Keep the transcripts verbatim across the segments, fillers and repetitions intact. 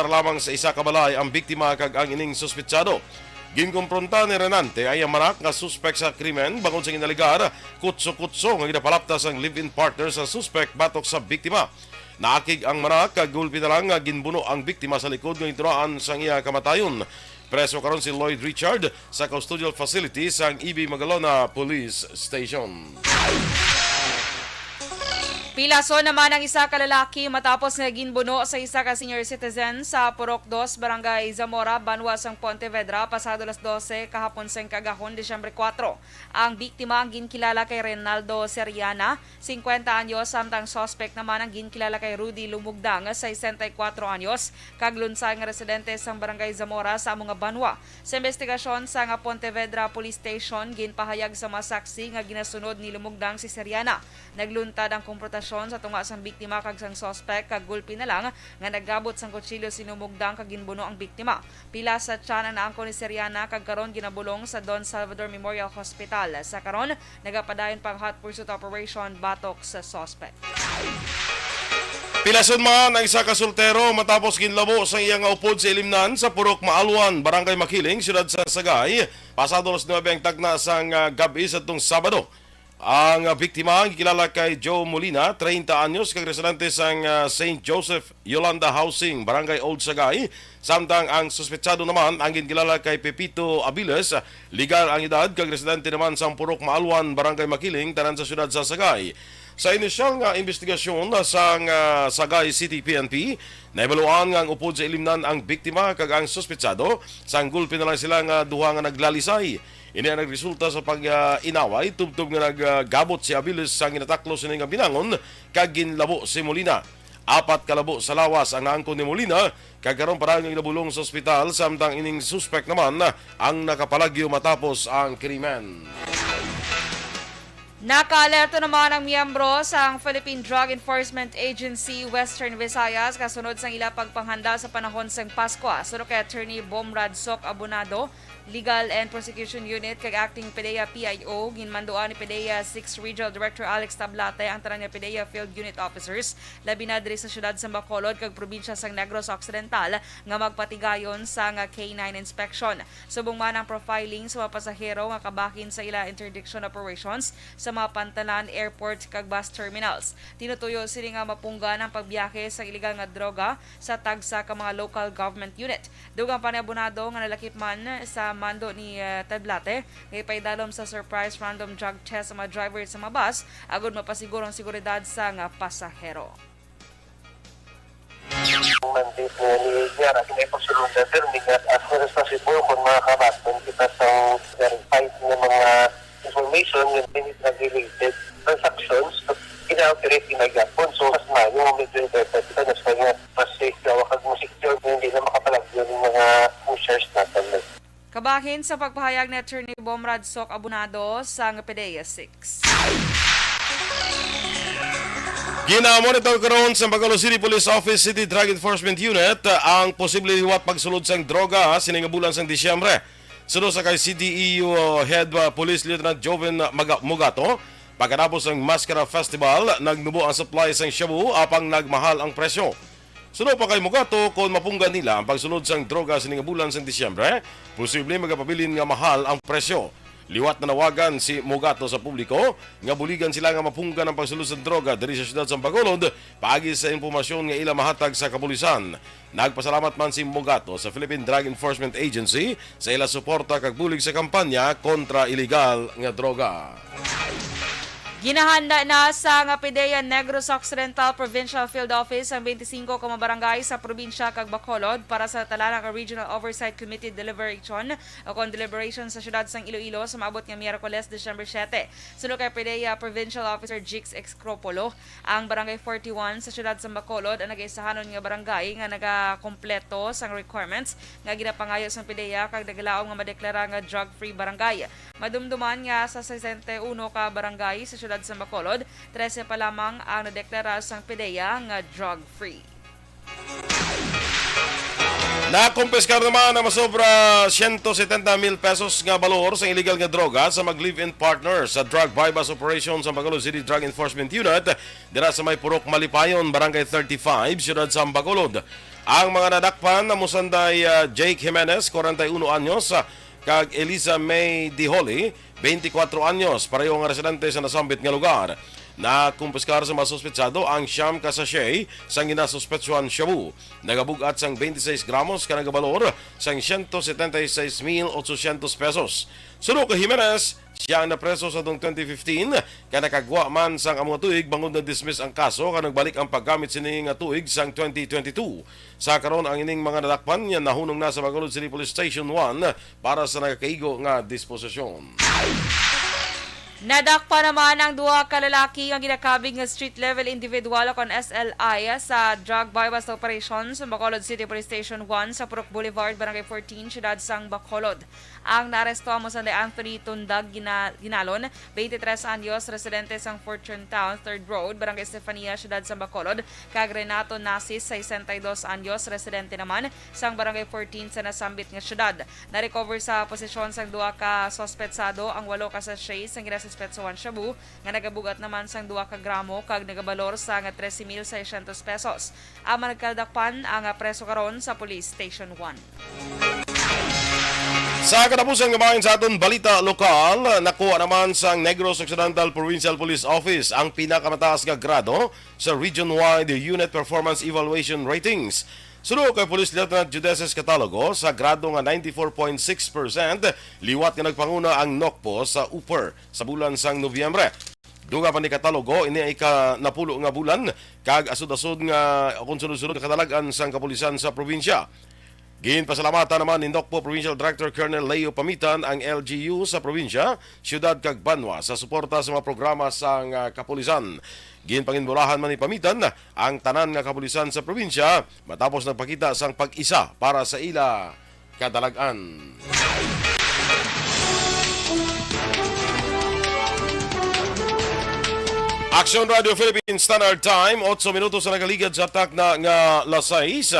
para lamang sa isa ka balay ang biktima kag ang ining suspetsado. Ginkumpronta ni Renante ang iyang manak nga suspek sa krimen bangod sa ginalegar kutso-kutso nga ginapalapta sang live-in partner sa suspek batok sa biktima. Naakig ang manak kag gulpi na lang nga ginbuno ang biktima sa likod nga gintunaan sang iya kamatayon. Preso karon si Lloyd Richard sa custodial facility sang E B Magalona Police Station. Pilason naman ang isa ka lalaki matapos nga ginbuno sa isa ka senior citizen sa Purok Dos, Barangay Zamora, Banwa sang Pontevedra, pasado alas dose kahapon sang kagahon, Disyembre kuwatro. Ang biktima ang ginkilala kay Reynaldo Seriana, singkwenta anyos, samtang suspect naman ang ginkilala kay Rudy Lumugdang, sesenta y kuwatro anyos, kag lunsay nga residente sang Barangay Zamora sa amo nga banwa. Sa investigasyon sang Pontevedra Police Station, ginpahayag sa mga saksi nga ginasunod ni Lumugdang si Seriana. Nagluntad ang komprontasyon sa tunga sang biktima kag sang suspect, kag gulpi na lang nga nagabot sang kutsilyo si Lumugdang kag ginbuno ang biktima. Pila sa tiyan ang naangkon ni Seriana kag karon ginabulong sa Don Salvador Memorial Hospital. Sa karon, nagapadayon pa ang hot pursuit operation batok sa suspect. Pilason man ang isa ka soltero matapos ginlabo sa iya nga upod sa ilimnan sa Purok Maalwan, Barangay Makiling, Siyudad sa Sagay, pasado alas nuebe ang tagna sang, ah, gab-i sa tong Sabado. Ang, ah, biktima ang gikilala kay Joe Molina, treinta anyos, kag residente sang, ah, Saint Joseph Yolanda Housing, Barangay Old Sagay, samtang ang suspetsado naman ang ginkilala kay Pepito Abiles, legal ang edad, kag residente naman sang Purok Maalwan, Barangay Makiling, tanan sa siyudad sa Sagay. Sa inisyal nga investigasyon sang, ah, Sagay City P N P, nahibaluan nga ang upod sa ilimnan ang biktima kag ang suspetsado, sang gulpi na lang sila nga duha nga naglalisay. Ini ang nagresulta sa pag, ah, inaway, tubtob nga nagabot si Abiles sa ginataklos sini nga binangon kag ginlabo si Molina. Apat ka labo sa lawas ang naangkon ni Molina, kag karon pa nga ginabulong sa ospital, samtang ining suspek naman ang nakapalagyo matapos ang krimen. Nakaalerto naman ang miyembro sang Philippine Drug Enforcement Agency Western Visayas kasunod sang ila pagpanghanda sa panahon sang Paskwa. Suno kay Attorney Bomrad Sok Abonado, Legal and Prosecution Unit kag Acting PDEA P I O, ginmanduan ni PDEA Six Regional Director Alex Tablate ang tanan nga PDEA Field Unit Officers, labi na diri sa siyudad sa Bacolod kag probinsya sang Negros Occidental, nga magpatigayon sang K nine inspection. Subong man ang profiling sa mga pasahero nga kabahin sa ila interdiction operations sa mga pantalan, airport kag bus terminals. Tinutuyo sini nga mapunggan ang pagbiyahe sang iligal nga droga sa tagsa ka mga local government unit. Dugang pa ni Abonado nga nalakip man sa mando ni, eh, Tablate nga ipaidalom sa surprise random drug test ang mga driver sa mga bus agud mapasiguro ang seguridad sa nga pasahero. Ang mandate nga ni Yara, hindi pagsulong na term, nga as much as possible, kung makakabaton kita sa verified nga mga information, yung hindi related transactions, pina-operate na gyapon. So, mas maayo, medyo better kita, mas kaya, mas safe daw, kag mas secure, hindi na makapalagyo ng mga users natin. Kabahin sa pagpahayag ni Attorney Bomrad Sok Abonado sang PDEA Six. Ginamonitor karon sa Bacolod City Police Office City Drug Enforcement Unit ang posible liwat pagsulod sang droga sini nga bulan sang Disyembre. Suno sa kay C D E U Head, uh, Police Lieutenant Joven Maga-, Mugato, pagkatapos sang Maskara Festival, nagnubo ang supply sang shabu apang nagmahal ang presyo. Suno pa kay Mugato, kon mapunggan nila ang pagsulod sang droga sini nga bulan sang Disyembre, posible magapabilin nga mahal ang presyo. Liwat nanawagan si Mugato sa publiko nga buligan sila nga mapunggan ang pagsulod sang droga diri sa siyudad sang Bacolod paagi sa impormasyon nga ila mahatag sa kapulisan. Nagpasalamat man si Mugato sa Philippine Drug Enforcement Agency sa ila suporta kag bulig sa kampanya kontra iligal nga droga. Ginahanda na sang PDEA Negros Occidental Provincial Field Office ang twenty-five ka mga barangay sa probinsya kag Bacolod para sa talanang Regional Oversight Committee Deliberation o kon deliberation sa siyudad sang Iloilo sa maabot nga Miyerkules, Disyembre siete. Suno kay PDEA Provincial Officer Jix Excropolo, ang Barangay forty-one sa siyudad sa Bacolod ang nagaisahanon nga barangay nga nagakompleto sang requirements nga ginapangayo sang PDEA kag nagalaom nga madeklara nga drug-free barangay. Madumduman nga sa sesenta y uno ka barangay sa siyudad sa Bacolod, trese pa lamang ang nadeklara sang PDEA nga drug-free. Nakumpiskar naman ang masobra siyento setenta mil pesos nga balor sa illegal nga droga sa mag-live-in partner sa drug buy-bust operation sa Bacolod City Drug Enforcement Unit dira sa may Purok Malipayon, Barangay thirty-five, Siyudad sa Bacolod. Ang mga nadakpan amo sanday, ah, Jake Jimenez, forty-one anyos, ah, kag Eliza May Diholi, twenty-four anyos, pareho nga residente sa nasambit nga lugar. Nakumpiskar sa mga suspetsado ang siyam ka sachet sang ginasuspetsyohan shabu. Nagabug-at sang twenty-six gramos ka nagabalor sang siyento setenta y seis mil ochocientos pesos. Suno kay Jimenez, siya ang napreso sa tuong twenty fifteen, kay nakagwa man sang amo nga tuig bangod na-dismiss ang kaso kag nagbalik ang paggamit sini nga tuig sang twenty twenty-two. Sa karon, ang ining mga nadakpan nga nahunong na sa Bacolod City Police Station one para sa nagakaigo nga disposisyon. Nadakpan naman ang duha ka lalaki nga ginakabig nga street level individual o kon S L I sa drug buy-bust operation sa Bacolod City Police Station one sa Purok Boulevard, Barangay fourteen, Siyudad sang Bacolod. Ang naaresto amo sanday Anthony Tundag Gina-, Ginalon, twenty-three anyos, residente sang Fortune Town, Third Road, Barangay Estefania, Siyudad sang Bacolod, kag Renato Nasis, sesenta y dos anyos, residente naman sang Barangay fourteen sa nasambit nga siyudad. Na-recover sa posesyon sang duha ka suspetsado ang walo ka sachet sang ginasuspetsahan shabu nga nagabug-at naman sang duha ka gramo kag nagabalor sa nga trese mil seiscientos pesos. Ang mga nagkadakpan ang, ah, preso karon sa Police Station one. Sa katapusan nga bahin sa aton balita lokal, nakuha naman sang Negros Occidental Provincial Police Office ang pinakamataas nga grado sa region-wide Unit Performance Evaluation Ratings. Suno kay Police Lieutenant Judeces Catalogo, sa grado nga ninety-four point six percent, liwat nga nagpanguna ang NOCPO sa upper sa bulan sang Nobyembre. Dugang pa ni Catalogo, ini ang ika-napulo nga bulan kag asod-asod nga, kon sunod-sunod nga kadalag-an sang kapulisan sa probinsya. Ginpasalamatan naman ni NOCPO Provincial Director Colonel Leo Pamitan ang L G U sa probinsya, siyudad kag banwa sa suporta sa mga programa sang, ah, kapulisan. Ginpanginburahan man ni Pamitan ang tanan nga kapulisan sa probinsya matapos nagpakita sang pag-isa para sa ila kadalag-an. Aksyon Radio Philippines Standard Time, otso minutos na nagaligad sa takna nga las sais.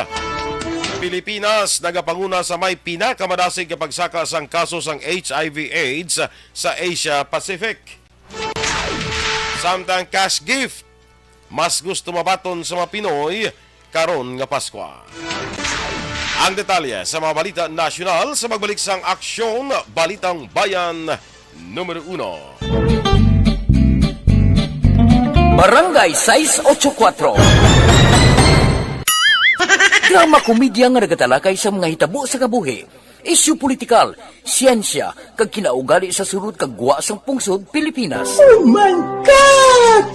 Pilipinas nagapanguna sa may pinakamadasig nga pagsaka sang kaso sang H I V AIDS sa Asia Pacific. Samtang cash gift, mas gusto mabaton sa mga Pinoy karon nga Paskwa. Ang detalye sa mga balita nasyonal sa pagbalik sang Aksyon Balitang Bayan numero uno. Barangay sais ocho kuatro. Drama komedya nga nagatalakay sa mga hitabo sa kabuhi, isyu politikal, siyensya, kag kinaugali sa sulod kag gwa sang pungsod Pilipinas. Oh my God!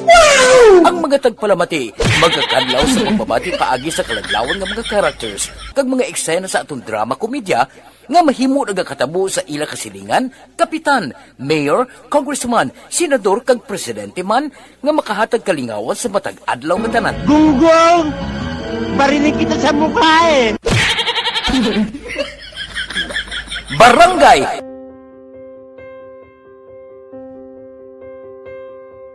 Wow! Ang mga tagpalamati magakadlaw sa pagbabati paagi sa kaladlawan nga mga characters kag mga eksena sa aton drama komedya nga mahimo nagakatabo sa ila kasilingan, kapitan, mayor, congressman, senador, kag presidente man nga makahatag kalingawan sa matag adlaw nga tanan. Gunggong! Barinig kita sa mukha eh! Barangay!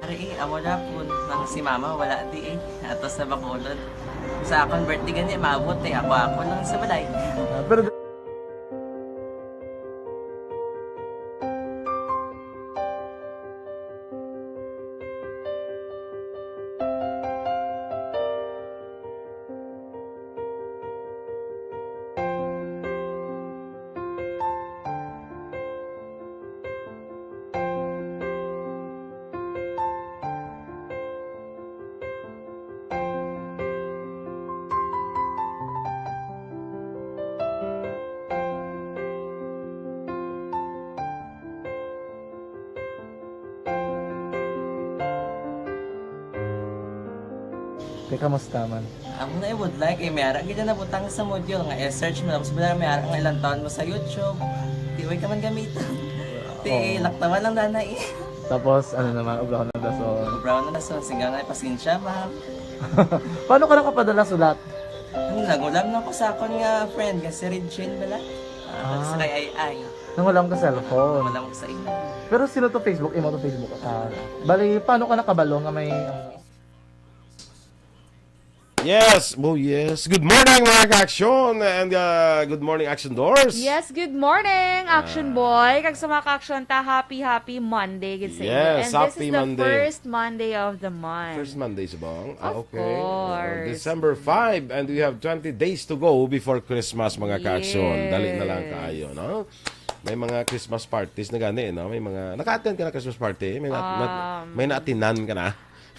Ari eh, amo na po nang si mama wala di eh. Ato sa Bacolod. Sa akong birthday gani, maabot eh. Ako-ako lang sa balay. Ah, pero Te, kamusta man? Amo na, eh, budlay kay may ara gid na nabutang sa module nga i-search mo, tapos wala may ara nga ilang taon mo sa YouTube. Di way ka man gamiton. Ti, oo, laktawan lang dana eh. Tapos, ano naman, ubrahon ng dason. Ubrahon ng dason, sigang nga pasensya, ma'am. Paano ka nakapadala sulat? Ano, nangulam na ko sa akon nga friend, nga si Regine bala. Ah, ah, sa kay Ay Ay. Nangulam ka cellphone? Nangulam ko sa imo. Pero sino to Facebook? Imo to Facebook? Ah, bali, paano ka nakabalo nga may, ano? Yes, oh yes. Good morning, mga ka-action, and, uh, good morning, Action Doors. Yes, good morning, Action Ah. Boy. Kag sa mga ka-action ta, happy, happy Monday gid sa inyo. Yes, And this happy is the Monday. first Monday of the month. First Monday, subong? Ah, Of okay. course. December five, and we have twenty days to go before Christmas, mga ka-action. Dali na lang Yes. kaayo, no? May mga Christmas parties na gani, no? May mga, naka-attend ka na Christmas party? May na-, na-, Um, may naatinan ka na?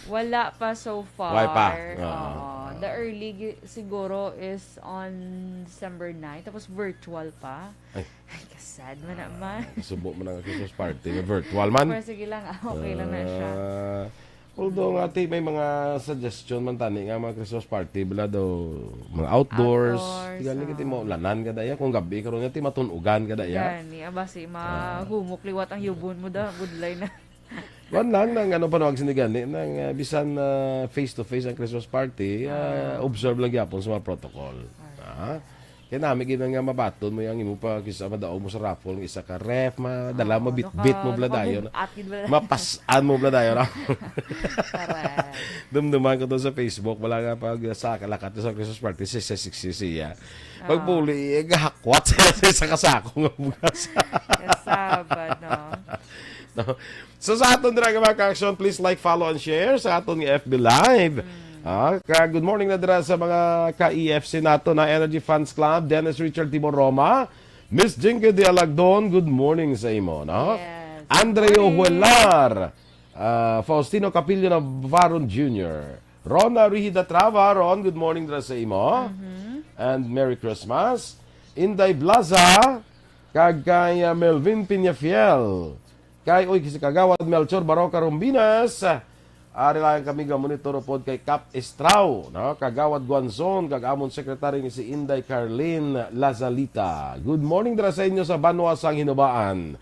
Wala pa so far. Wala pa. Oo. Oo. The early gi-, siguro is on December nine, tapos virtual pa. Ay. Ay, kasad man naman. Ah, kasubo man ang Christmas party nga virtual man. Pero sige lang, ah, okay lang na siya. Ah, although nga, ti, may mga suggestion man tani nga mga Christmas party, bala daw, mga outdoors. Outdoors, Tigal ni kiti ah. maulanan ka daya. Kung gabi karon nga, ti, matunugan ka daya. Gani, aba, si Ah. mahumok liwat ang yubon mo da, budlay na. Wan lang, nang ano, panuwag sini gani, nang, ah, bisan, ah, face-to-face ang Christmas party, ah, Ah. observe lang gyapon sa mga protocol. Alright. Ah? Kaya nami gid nga mabaton mo yung imo pa, kisa madaog mo sa raffle, ng isa ka ref, madala Ah, mo, ano bitbit ka, mo, bla dayon. Mabugat gid bla. Mapasan mo, bla dayon. Correct. Dumduman ko to sa Facebook, wala nga pag sa kalakat sa Christmas party, si, si, si, si, siya. Ah. Pagpuli, eh, gahakwat siya sa isa ka sako nga bugas. Kasabad, no? No? So, sa aton dira nga mga ka-action, please like, follow, and share sa aton nga F B Live. Mm. Ah, ka, good morning na dira sa mga ka-E F C nato na Energy Fans Club, Dennis Richard Timor Roma, Miss Jinky de Alagdon, good morning sa imo, no? Yes, Andreo good morning. Huelar, ah, Faustino Capillo Navarro Junior, Rona Rihida Trava, Ron, good morning dira sa imo. Mhm. And Merry Christmas. Inday Blaza, kag kay, ah, Melvin Peñafiel. Kay, uy, si Kagawad Melchor Baroca Rombinas. Ah, ari lang kami ga monitor upod kay Kap Estrao, no? Kagawad Guanzon, kag amon secretary ni si Inday Carlin Lazalita. Good morning dira sa inyo sa banwa sang Hinubaan.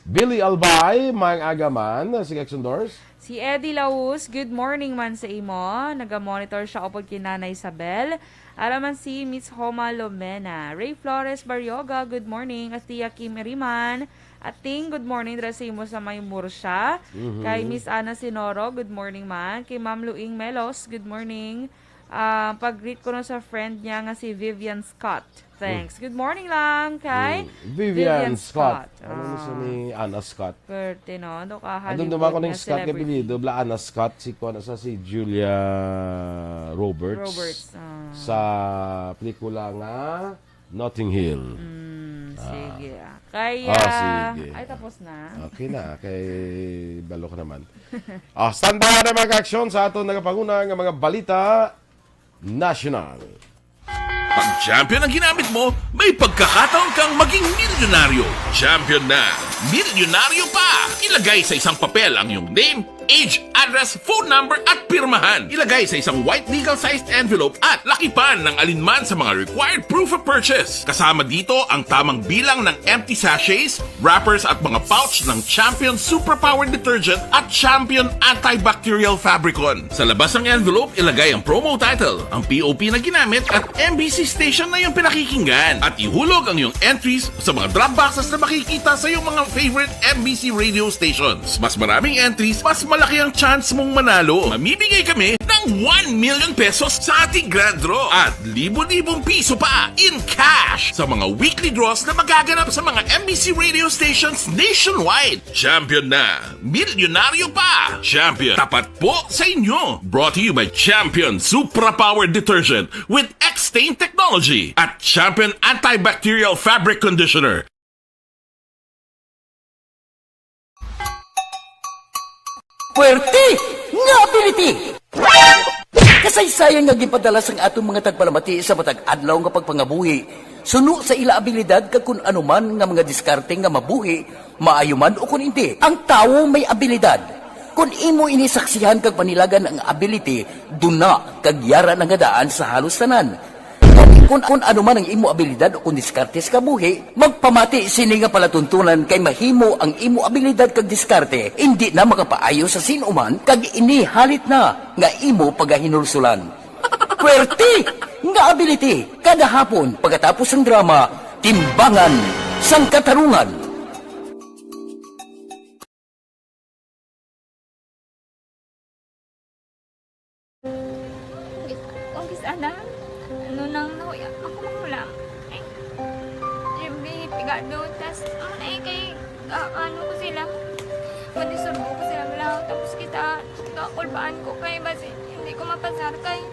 Billy Albay, maayong aga man. Sige, Action Doors. Si Eddie Laus, good morning man sa imo. Naga-monitor siya upod kay Nanay Isabel. Ara man si Miss Homa Lomena. Ray Flores Barrioga, good morning. Atia Kim Iriman. Ating, good morning dira sa imo sa may Murcia. Mhm. Kay Miss Ana Sinoro, good morning man. Kay Ma'am Luing Melos, good morning. Ah, pag-greet ko no sa friend niya nga si Vivian Scott. Thanks. Hmm. Good morning lang kay Hmm. Vivian Vivian Scott. Scott. Ano ni sa Ah. ni Ana Scott? Perte, no? Ano ka, Andun Hollywood duman ko nga ni Scott nga celebrity. apelyido, bla Ana Scott, si kuan sa si Julia Roberts. Roberts, ah. Sa pelikula nga Notting Hill. Mm, Ah. sige, ah. Kaya, Ah, sige. ay, tapos na. Okay na, kay balo ka naman. Ah, standby na, mga ka-action, sa aton nagapanguna nga mga balita nasyonal. Pag champion ang ginamit mo, may pagkakataon kang maging milyonaryo. Champion na, milyonaryo pa! Ilagay sa isang papel ang iyong name, age, address, phone number, at pirmahan. Ilagay sa isang white legal-sized envelope at lakipan ng alinman sa mga required proof of purchase. Kasama dito ang tamang bilang ng empty sachets, wrappers, at mga pouch ng Champion Superpower Detergent at Champion Antibacterial Fabricon. Sa labas ng envelope, ilagay ang promo title, ang P O P na ginamit, at M B C station na iyong pinakikinggan. At ihulog ang iyong entries sa mga drop boxes na makikita sa iyong mga favorite M B C radio stations. Mas maraming entries, mas malaki ang chance mong manalo. Mamimigay kami ng one million pesos sa ating grand draw at libo-libong piso pa in cash sa mga weekly draws na magaganap sa mga M B C radio stations nationwide. Champion na! Milyonaryo pa! Champion, tapat po sa inyo! Brought to you by Champion Supra Power Detergent with X-Stain Technology at Champion Antibacterial Fabric Conditioner. Puwerte nga ability! Kasaysayan nga ginpadala sang aton mga tagpalamati sa matag adlaw nga pagpangabuhi, suno sa ila abilidad kag kun ano man nga mga diskarte nga mabuhi, maayo man o kun indi. Ang tawo may abilidad. Kun imo ini saksihan kag panilagan ang ability, duna kag yara na nga daan sa halos tanan. Kun, kun ano man ang imo abilidad o kun diskarte sa kabuhi, magpamati sini nga palatuntunan kay mahimo ang imo abilidad kag diskarte indi na makapaayo sa sin-o man kag ini halit na nga imo pagahinulsulan. Puwerte nga ability kada hapon pagkatapos sang drama, Timbangan sang Katarungan. Ang gis-, ang Gado, tas, ano na eh, kay, ah, ano ko sila, manisurbo ko sila lang, tapos kita, kakulbaan ko kay, basi, hindi ko mapasar kay.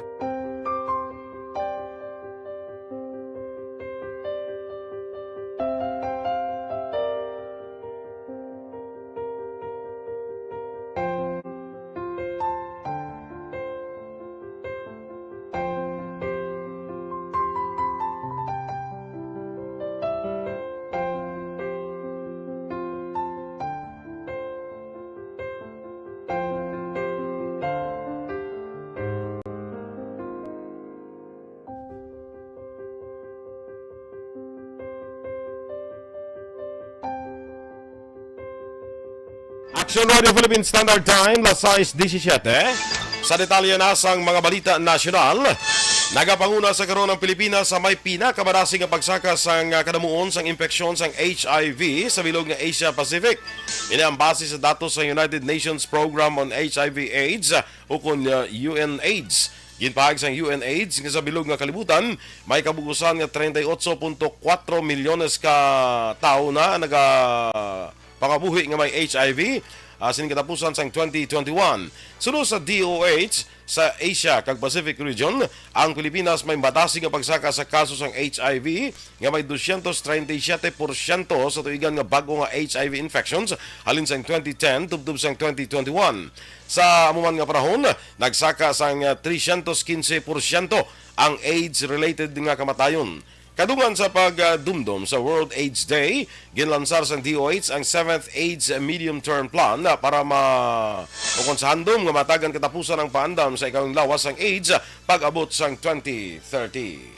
Action Radio Philippine Standard Time, las sais disisiete. Sa detalye na sang mga balita nasyonal, nagapanguna sa karon ang Pilipinas sa may pinakamadasig nga pagsaka sang, ah, kadamuon sang impeksyon sang H I V sa bilog nga Asia Pacific. Ini ang base sa datos sa United Nations Program on H I V AIDS, ukon, ah, U N AIDS. Ginpahayag sang U N AIDS nga sa bilog nga kalibutan, may kabugusan nga treinta y ocho punto kuwatro milyones ka tawo na naga pangabuhi nga may H I V, ah, sining katapusan sang twenty twenty-one. Suno sa D O H, sa Asia kag Pacific region, ang Pilipinas may madasig nga pagsaka sa kaso sang H I V nga may dosyentos treinta y siyete porsyento sa tuigan nga bag-o nga H I V infections halin sang twenty ten tubtob sang twenty twenty-one. Sa amo man nga panahon, nagsaka sang, ah, tresyentos kinse porsyento ang AIDS-related nga kamatayon. Kadungan sa pagdumdom sa World AIDS Day, ginlansar sang D O H ang seventh AIDS Medium Term Plan para ma-, ukon sa handom nga matagan katapusan ang paandam sa ikalawang lawas sang AIDS pag-abot sang twenty thirty.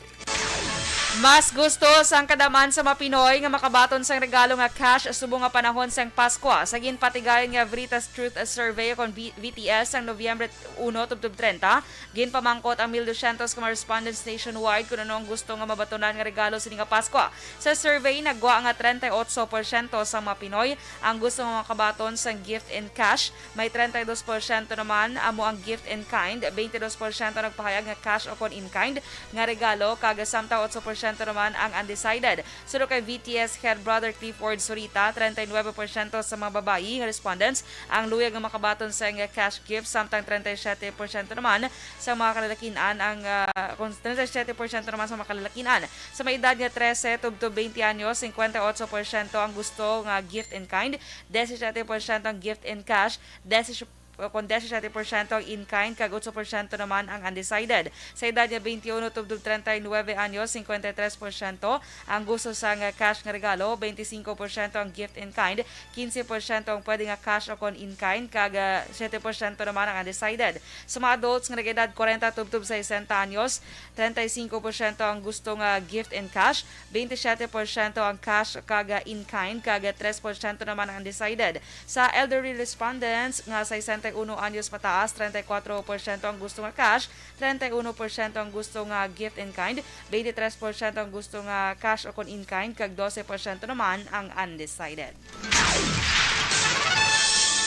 Mas gusto sang kadam-an sa mga Pinoy nga makabaton sang regalo nga cash subong nga panahon sang Paskwa. Sa ginpatigayon nga Veritas Truth Survey kon V-, V T S sang Nobyembre uno tubtob treinta, ginpamangkot ang mil dosyentos ka mga respondents nationwide kon ano ang gusto nga mabatonan nga regalo sini nga Paskwa. Sa survey, naggwa nga treinta y ocho porsyento sa mga Pinoy ang gusto nga makabaton sang gift in cash. May treinta y dos porsyento naman amo ang gift in kind, twenty-two porsyento nagpahayag nga cash o kon in kind nga regalo, kag samtang otso porsyento naman ang undecided. Suno kay V T S head brother Clifford Zurita, treinta y nuebe porsyento sa mga babayi nga respondents ang luyag nga makabaton sang cash gift, samtang treinta y siete porsyento naman sa mga kalalakin-an ang, ah, kon treinta y siete porsyento naman sa mga kalalakin-an sa may edad nga trese tubtob twenty anyos, cincuenta y ocho porsyento ang gusto nga gift in kind, diecisiete porsyento ang gift in cash, diesis-, kon diecisiete porsyento ang in kind, kag otso porsyento naman ang undecided. Sa edad nga twenty-uno tubtob treinta y nuebe anyos, cincuenta y tres porsyento ang gusto sang cash nga regalo, veinticinco porsyento ang gift in kind, quince porsyento ang pwede nga cash o kon in kind, kag, ah, siete porsyento naman ang undecided. Sa mga adults nga nag-edad kwarenta tubtob sesenta anyos, treinta y cinco porsyento ang gusto nga gift in cash, veintisiete porsyento ang cash kag in kind, kag tres porsyento naman ang undecided. Sa elderly respondents nga sesenta y uno anyos pataas, treinta y kuwatro porsyento ang gusto nga cash, treinta y uno porsyento ang gusto nga gift in kind, veintitrés porsyento ang gusto nga cash o kon in kind, kag dose porsyento naman ang undecided.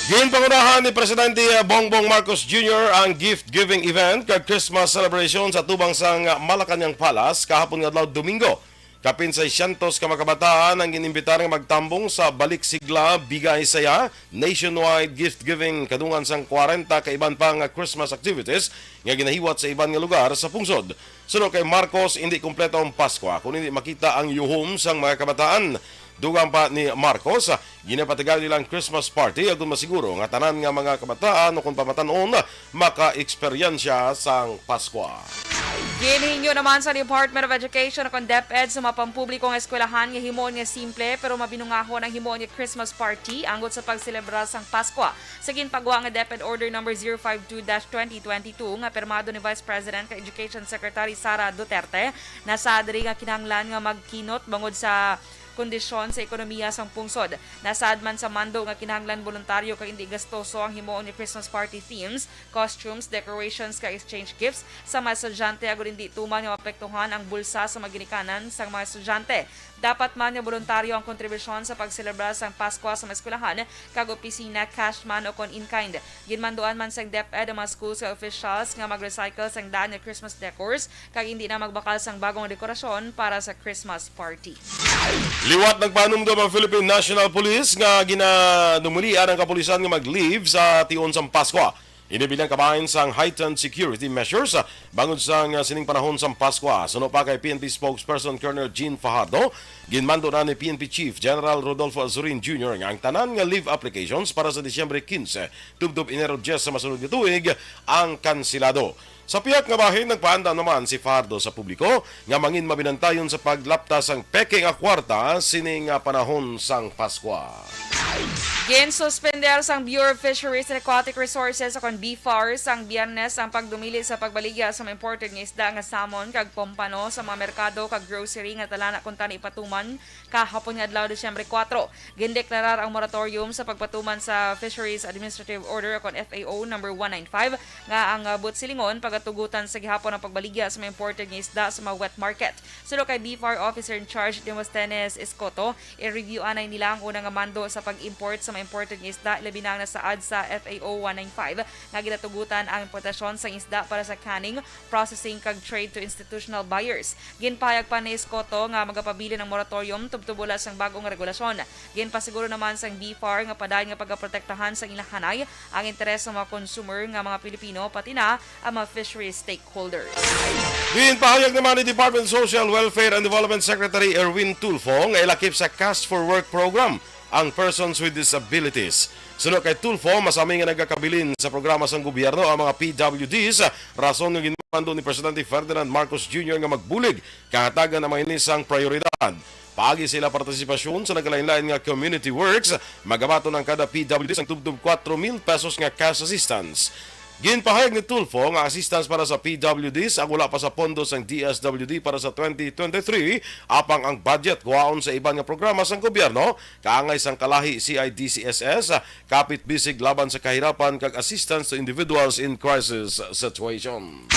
Ginpangunahan ni Presidente Bongbong Marcos Junior ang gift-giving event kag Christmas celebration sa tubang sang Malacañang Palace kahapon nga adlaw, Domingo. Kapin seiscientos ka mga kabataan ang gin-imbitar nga magtambong sa Balik Sigla, Bigay Saya nationwide gift-giving, kadungan sang kwarenta ka iban pa nga Christmas activities nga ginahiwat sa iban nga lugar sa pungsod. Suno kay Marcos, indi kompleto ang Paskwa kon indi makita ang yuhom sang mga kabataan. Dugang pa ni Marcos, ginapatigayon nila ang Christmas party agod masiguro nga tanan nga mga kabataan o kon pamatan-on maka-eksperyensya sang Paskwa. Ginhingyo naman sa Department of Education o kon DepEd sa mga pampubliko nga eskwelahan nga himuon nga simple pero mabinungahon ang himuon nga Christmas party anggot sa pagselebrar sang Paskwa. Sa ginpagwa nga DepEd Order Number zero five two dash twenty twenty-two nga pirmado ni Vice President kag Education Secretary Sara Duterte, nasaad diri nga kinahanglan nga magkinot bangod sa kondisyon sa ekonomiya sang pungsod. Nasaad man sa mando nga kinahanglan boluntaryo kag indi gastoso ang himuon nga Christmas party themes, costumes, decorations, kag exchange gifts sa mga estudyante agud indi tuman nga maapektuhan ang bulsa sa mga ginikanan sang mga estudyante. Dapat man nga boluntaryo ang kontribusyon sa pagselebrar sang Paskwa sa mga eskwelahan kag opisina, cash man o kon in kind. Ginmanduan man sang DepEd ang mga schools kag officials nga mag-recycle sang daan nga Christmas decors kag indi na magbakal sang bagong dekorasyon para sa Christmas party. Liwat nagpahanumdom ang Philippine National Police nga ginadumulian ang kapulisan nga mag-leave sa tion sang Paskwa. Ini bilang kabahin sang heightened security measures, ah, bangod sang, ah, sining panahon sang Paskwa. Suno pa kay P N P spokesperson Colonel Jean Fajardo, ginmando na ni P N P Chief General Rodolfo Azurin Junior nga ang tanan nga leave applications para sa Disyembre quince tubtob Enero diyes sa masunod nga tuig ang kansilado. Sa pihak nga bahin, nagpaandam naman si Fajardo sa publiko nga mangin mabinantayon sa paglapta sang peke nga kwarta sini nga panahon sang Paskwa. Ginsuspender sang Bureau of Fisheries and Aquatic Resources o kon B F A R sang Biyernes ang pagdumili sa pagbaligya sa mga imported nga isda nga salmon kag pompano sa mga merkado kag grocery nga tala na kuntani ipatuman kahapon nga adlaw, Disyembre kuwatro. Gindeklarar ang moratorium sa pagpatuman sa Fisheries Administrative Order o kon F A O number one nine five nga ang, ah, buot silingon pagatugutan sa gihapon ang pagbaligya sa mga imported nga isda sa mga wet market. Suno kay B F A R Officer in Charge Demosthenes Escoto, i-review anay nila ang una nga mando sa pag-import sa mga imported nga isda, labi na ang nasaad sa F A O one nine five nga ginatugutan ang importasyon sang isda para sa canning, processing kag trade to institutional buyers. Ginpahayag pa ni Escoto nga magapabilin ang moratorium tubtob wala sang bag-o nga regulasyon. Ginpasiguro naman sang B F A R nga padayon nga pagaprotektahan sang ila hanay ang interes sa mga consumer nga mga Pilipino, pati na ang mga fisheries stakeholders. Ginpahayag naman ni Department of Social Welfare and Development Secretary Erwin Tulfo nga ilakip sa Cash for Work program ang persons with disabilities. Suno kay Tulfo, masami nga nagakabilin sa programa sang gobyerno ang mga P W Ds, rason nga ginmando ni Presidente Ferdinand Marcos Junior nga magbulig kahatagan ang mga ini sang prioridad. Paagi sa ila partisipasyon sa nagkalain-lain nga community works, magabaton ang kada P W D sang tubtob kuwatro mil pesos nga cash assistance. Ginpahayag ni Tulfo nga assistance para sa P W Ds ang wala pa sa pondo sang D S W D para sa twenty twenty-three, apang ang budget kuhaon sa iban nga programa sang gobyerno, kaangay sang Kalahi C I D C S S, Kapit Bisig Laban sa Kahirapan, kag Assistance to Individuals in Crisis Situation.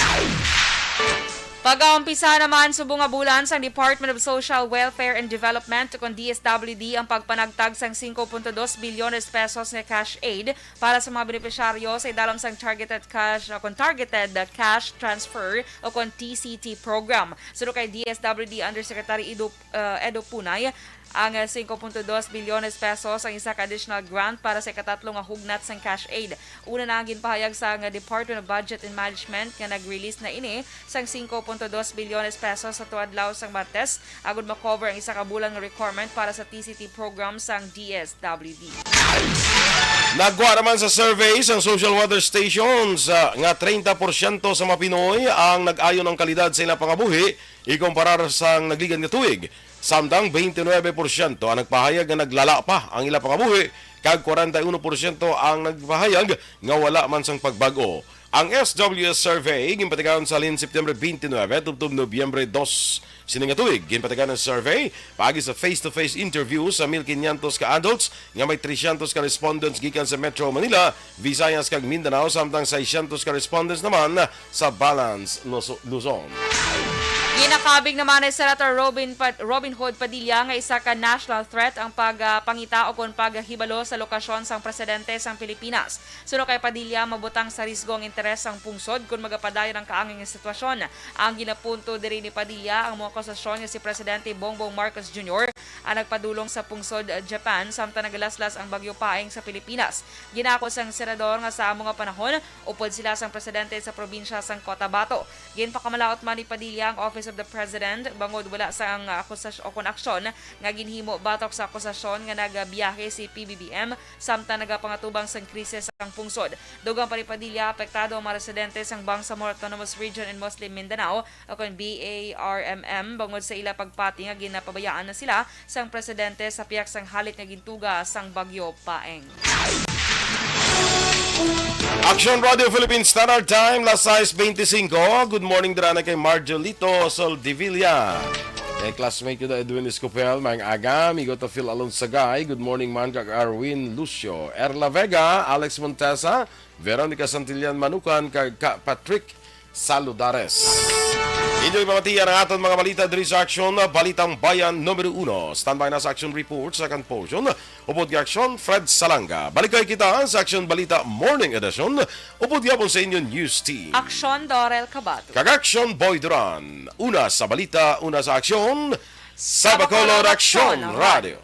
Pag-aumpisa naman subong nga bulan sang Department of Social Welfare and Development, kon D S W D, ang pagpanagtag sang singko punto dos bilyones pesos nga cash aid para sa mga benepisyaryo sa idalom sang Targeted Cash, o kon Targeted Cash Transfer, o kon T C T program. Suno kay D S W D Undersecretary Edo, uh, Edo Punay, ang, uh, singko punto dos bilyones pesos ang isa ka additional grant para sa ikatatlo nga hugnat sang cash aid. Una na ang ginpahayag sang Department of Budget and Management nga nag-release na ini sang singko punto dos bilyones pesos sa tuadlaw sang Martes, agud ma-cover ang isa ka bulan nga requirement para sa T C T program sang D S W D. Nagwa naman sa survey sang Social Weather Stations, ah, nga treinta porsyento sa mga Pinoy ang nag-ayo ang kalidad sa ilang pangabuhi ikumparar sang nagligad nga tuig. Samtang twenty-nine porsyento ang nagpahayag nga naglala pa ang ila pangabuhi, kag forty-one porsyento ang nagpahayag nga wala man sang pagbag-o. Ang S W S survey ginpatigayon sa halin September twenty-nine tubtob Nobyembre dos sini nga tuig. Ginpatigayon ang survey paagi sa face-to-face interview sa mil quinientos ka adults nga may trescientos ka respondents gikan sa Metro Manila, Visayas kag Mindanao, samtang seiscientos ka respondents naman sa Balance Luso-, Luzon. Ginakabig naman ni Senator Robin Pa-, Robin Hood Padilla nga isa ka national threat ang pagpangita o kon paghibalo sa lokasyon sang presidente sang Pilipinas. Suno kay Padilla, mabutang sa risgo ang interes sang pungsod kon magapadayon ang kaangay nga sitwasyon. Ang ginapunto diri ni Padilla, ang mga akusasyon nga si Presidente Bongbong Marcos Junior ang nagpadulong sa pungsod Japan samtang nagalaslas ang Bagyo Paeng sa Pilipinas. Ginako sang senador nga sa amo nga panahon, upod sila sang presidente sa probinsya sang Cotabato. Ginpakamalaut man ni Padilla ang Office of the President bangod wala sang akusasyon o kon aksyon nga ginhimo batok sa akusasyon nga nagabiyahe si P B B M samtang nagapangatubang sang krisis ang pungsod. Dugang pa ni Padilla, apektado ang mga residente sang Bangsamoro Autonomous Region in Muslim Mindanao, o kon B A R M M, bangod sa ila pagpati nga ginapabayaan na sila sang presidente sa pihak sang halit nga gintuga sang Bagyo Paeng. Action Radio Philippines Standard Time, las sais beintisinko. Good morning, dira na kay Marjolito Soldevilla. Kay classmate ko na Edwin Escopel, maayong aga, amigo to Phil Alonsagay. Good morning man kag Arwin Lucio, Erla Vega, Alex Montesa, Veronica Santillan Manukan, kag ka Patrick Saludares. Inyo ipamatian ang aton mga balita diri sa Aksyon, Balitang Bayan numero uno. Standby na sa Aksyon Report, second portion. Upod kay Aksyon, Fred Salanga. Balikay kita sa Aksyon Balita Morning Edition. Upod gyapon sa inyo news team. Aksyon, Dorel Cabato. Kag Aksyon, Boy Duran. Una sa balita, una sa aksyon. Sa Bacolod Aksyon Radio.